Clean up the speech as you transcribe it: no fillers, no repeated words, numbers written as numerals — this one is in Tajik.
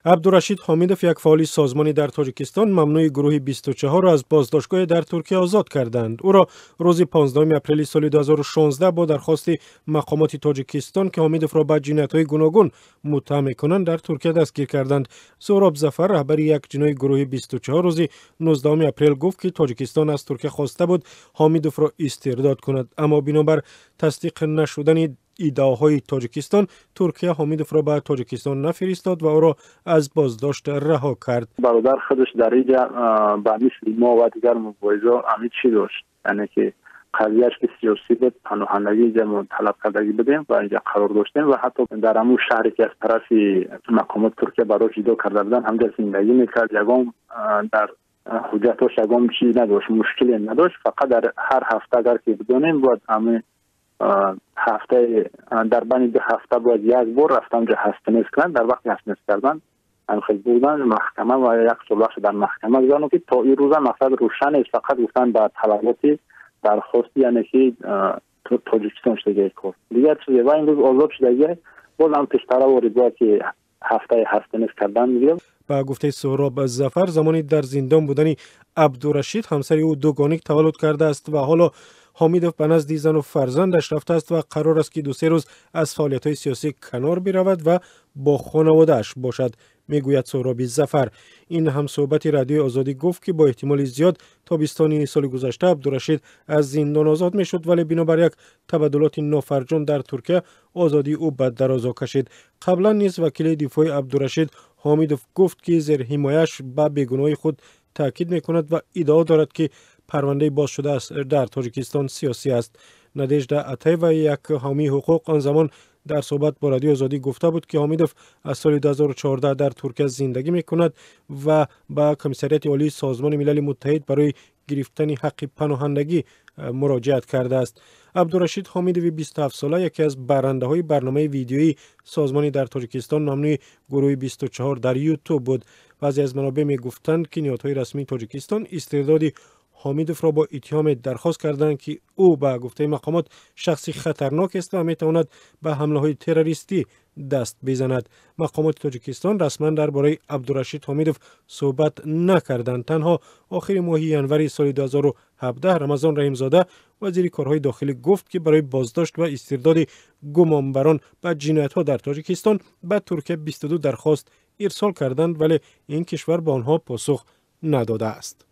Абдурашид Ҳомидов, як фаъоли созмонӣ дар Тоҷикистон, мамнӯи гурӯҳи 24-ро аз боздоштгоҳе дар Туркия озод карданд. Ӯро рӯзи 15 апрели соли 2016 бо дархости мақомоти Тоҷикистон, ки Ҳомидовро ба ҷиноятҳои гуногун муттаҳам мекунанд, дар Туркия дастгир карданд. Суҳроб Зафар, раҳбари як ҷиноҳи гурӯҳи 24, рӯзи 19 апрел гуфт, ки Тоҷикистон аз Туркия хоста буд Ҳомидовро истирдод кунад, аммо бинобар тасдиқ нашудани иддаоҳои Тоҷикистон, Туркия Ҳомидовро ба Тоҷикистон нафиристод ва ӯро аз боздошт раҳо кард. Бародар худаш дар инҷа ба мисли мо ва дигар муборизо ҳамин чӣ дошт, яъне ки қазияш ки сиёсӣ буд, паноҳандагӣ инҷа мо талаб кардагӣ будем ва инҷа қарор доштем ва ҳатто дар ҳамун шаҳре ки аз тарафи мақомоти Туркия барош ҷудо карда буданд, ҳамҷа зиндагӣ мекард. Ягон дар ҳуҷҷатош ягон чиз надошт, мушкиле надошт. Фақат дар ҳар ҳафта, агар ки бидонем, бояд ҳамин ҳафтаи дар байни 2 ҳафта бояд як бор рафта онҷо ҳастнес кунанд. Дар вақти ҳастнес кардан ҳамхел бурдан маҳкама ва як сол вақт дар маҳкама гузаронд, ки то ин рӯза мақсад рӯшан нест. Фақат гуфтан ба талаботи дархости, яъне ки Тоҷикистон шудагиа кор, дигар чизе. Ва имрӯз озод шудагиа, боз ҳам пештара ворид бояд ки ҳафтаи ҳастнес кардан мегирад. Ба гуфтаи Суҳроб Зафар, замони дар зиндон будани Абдурашид ҳамсари ӯ дугоник таваллуд кардааст ва ҳоло Ҳомидов ба назди зану фарзандаш рафтааст ва қарор аст, ки 2-се рӯз аз фаъолиятҳои сиёсӣ канор биравад ва бо хонаводааш бошад, мегӯяд Суҳроби Зафар. Ин ҳамсӯҳбати Радиои Озодӣ гуфт, ки бо эҳтимоли зиёд тобистони соли гузашта Абдурашид аз зиндон озод мешуд, вале бинобар як табаддулоти нофарҷом дар Туркия озодии ӯ ба дарозо кашид. Қаблан низ вакили дифои Абдурашид Ҳомидов гуфт, ки зерҳимояш ба бегуноҳии худ таъкид мекунад ва иддао дорад, ки парвандаи боз шудааст дар Тоҷикистон сиёсӣ аст. Надежда Атаева, як ҳомии ҳуқуқ, он замон дар суҳбат бо Радиои Озодӣ гуфта буд, ки Ҳомидов аз соли 2014 дар Туркия зиндагӣ мекунад ва ба Комиссариати Олии Созмони Милали Муттаҳид барои гирифтани ҳаққи паноҳандагӣ муроҷиат кардааст. Абдурашид Ҳомидови 27-сола яке аз барандаҳои барномаи видеоии созмони дар Тоҷикистон мамнӯи гурӯҳи 24 дар Ютуб буд. Баъзе аз манобеъ мегуфтанд, ки ниҳодҳои расмии Тоҷикистон истирдоди Ҳомидовро бо иттиҳоме дархост карданд, ки ӯ ба гуфтаи мақомот шахси хатарнок аст ва метавонад ба ҳамлаҳои террористӣ даст бизанад. Мақомоти Тоҷикистон расман дар бораи Абдурашид Ҳомидов суҳбат накарданд. Танҳо охири моҳи январи соли 2017 Рамазон Раҳимзода, вазири корҳои дохилӣ, гуфт, ки барои боздошт ва истирдоди гумонбарон ба ҷиноятҳо дар Тоҷикистон ба Туркия 22 дархост ирсол карданд, вале ин кишвар ба онҳо посух надодааст.